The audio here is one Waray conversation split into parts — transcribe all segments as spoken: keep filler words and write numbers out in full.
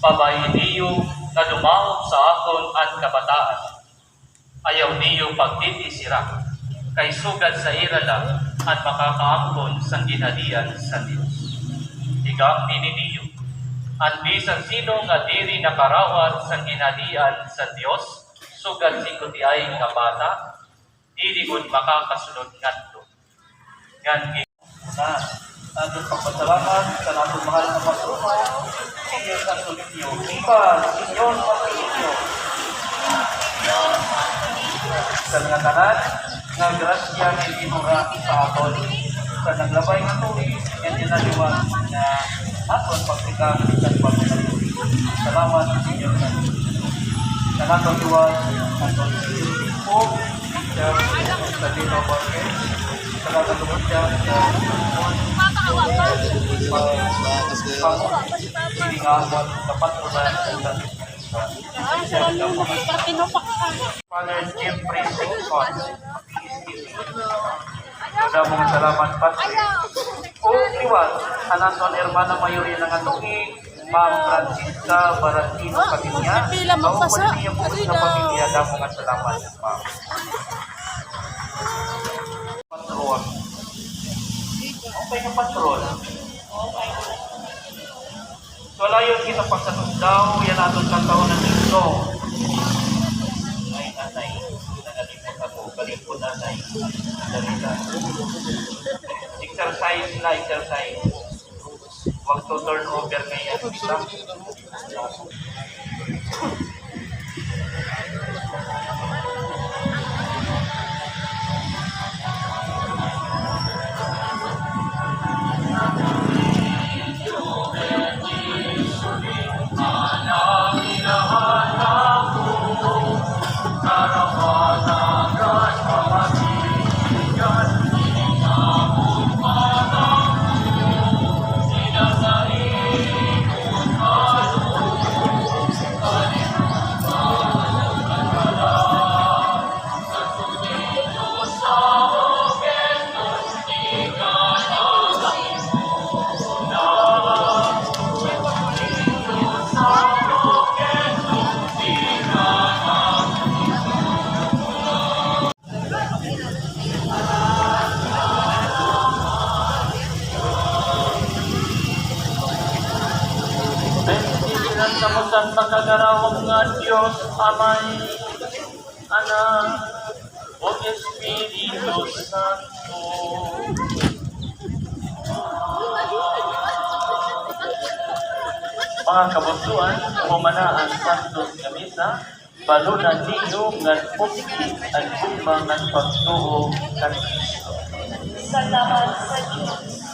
Pabayi niyo nga dumahop sa akon an kabataan. Ayaw niyo pagtitisira, kay sugad sa ira la an makakaangkon san ginhadian san Dios. Higamti niyo an bisan sino nga diri nakarawat san ginhadian san Dios, sugad singko tiay nga bata, diri gud makakasunod ngadto. Ngan gi-, na, aton pagpasalamat sa aton mahal nga patron, Señor Santo Niño. Viva, Señor Santo Niño! Sa ngatanan nga grasya nga ginhura sa aton, sa naglabay nga tubig, nga ginaliwan nga aton pagsikat sa pagkaluoy. Salamat, Señor Santo Niño. Sa aton liwat, aton Señor Obispo, Mister Sabino Borges, sa kakatungod siya sa pagpapasalamat sa patronan sa Father Jeffrey Singson. Damo nga salamat, Padre. O liwat, an aton hermana mayor yana nga tuig, Ma'am Francisca Baratino Padilla. Pila magpasa? Pamilya, buot nga pamilya, damo nga salamat, ma'am. Patron. Okay nga patron. So, layon kita pagkatugdaw, yana aton kantahon an himno. Ay, anay. Nangalimot ako. Kalimot, anay. Dali na. Exercise na, exercise. Magto-turnover ngayon kita. Bendisyunan kamo san makagarawang nga Dios, Amay, Anak, ug Espiritu Santo. Mga kabugtoan, humana an santos nga misa, balunan niyo ngan pusti an gugma ngan pagtuo kan Cristo. Salamat sa Dios.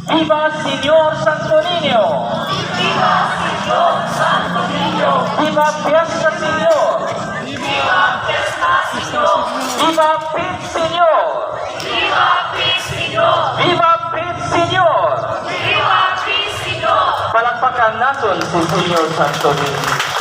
Viva Señor Santo Niño! Viva Señor Santo Niño! Viva Fiesta Señor! Viva Fiesta Señor! Viva Pit Señor! Viva Pit Señor! Viva Pit Señor! Viva Pit Señor! Palakpakan naton si Señor Santo Niño.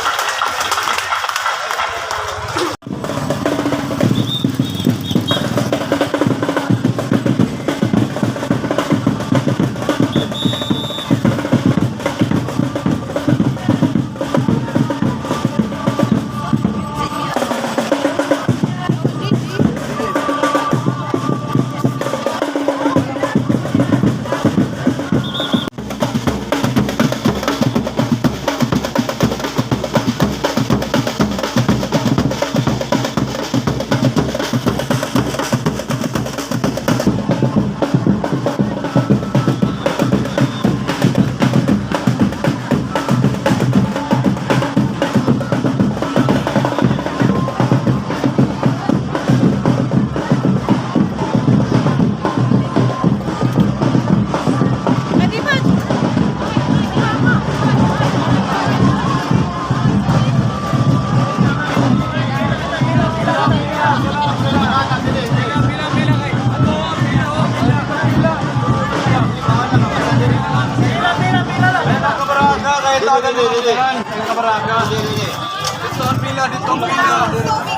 Dito, dito, dito. Dito ang pila, dito ang pila.